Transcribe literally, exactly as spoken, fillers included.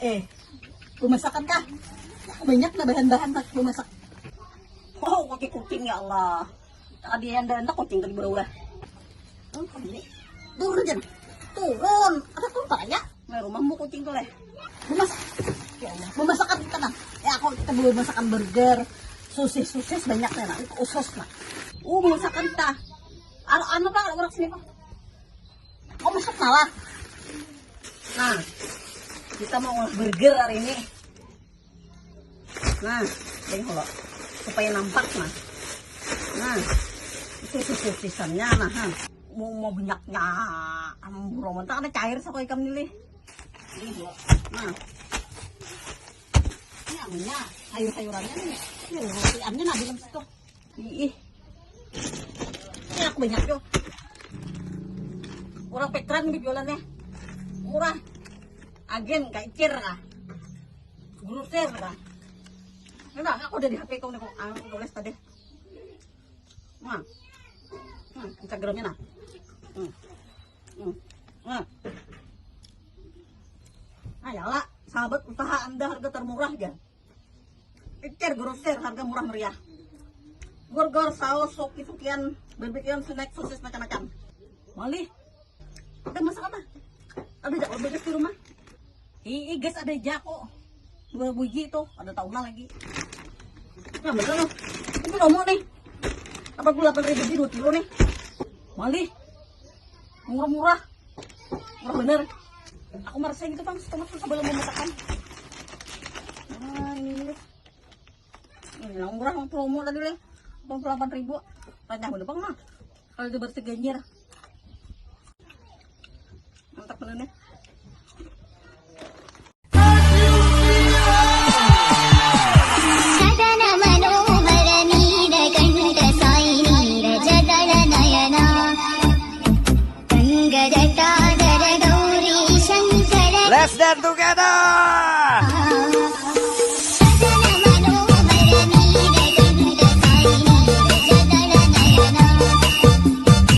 Eh, bemasakan kah? Banyak lah bahan-bahan nak bemasak. Oh, pakai kucing, ya Allah. Tadi yang anda kucing tadi berulah. Oh, ini. Turun, Jen. Turun. Ada tuh, ya? Nah, rumahmu kucing tuh, leh. Memasak. Ya Allah, memasakan kita, nah. Ya, aku kita belum masakan burger, sosis, sosis banyak ya, nah. Itu usus, nah. Uh, memasakan kita. Anu, anu, Pak, orang sini, Pak. Oh, masak malah. Nah, kita mau olah burger hari ini. Nah, tengok lo. Supaya nampak, nah. Nah, itu sosisannya, nah, ha. Mau, mau banyaknya. Kamu burongan, tak ada cair sako ikam ni, lih. Ini dua. Nah. Ini anunya, sayur-sayurannya nih. Ini rotiannya, nah, di dalam situ. Ih. Ini aku banyak, yo. Orang Petra nih jualannya. Murah. Agen, kayak Cir lah. Grosir lah. Nah, aku udah di H P kau nih, kok. Aku tulis tadi. Nah. Hmm, Instagramnya, nah. Hmm. Hmm. Nah. Nah, ya lah, sahabat, usaha Anda harga termurah, ya. Pikir grosir, harga murah meriah. Burger, saus, suki-sukian, barbekyuan, snack, sosis, macam-macam. Malih. Ada masalah, mah? Ada jak beres di rumah? Ih, guys, ada jako. Dua biji tuh, ada tauna lagi. Nah, bener loh. Ini lomo nih. Delapan puluh delapan ribu biji dua kilo nih. Malih. Murah-murah. Murah bener. Aku merasa gitu, Bang, setengah tuh sebelum memasakan. Nah, ini nih. Ini yang murah, yang promo tadi, leh. Delapan puluh delapan ribu. Rancah bener, Bang, nah. Kalau itu bersih ganjir. Mantap bener nih. Let's dance together.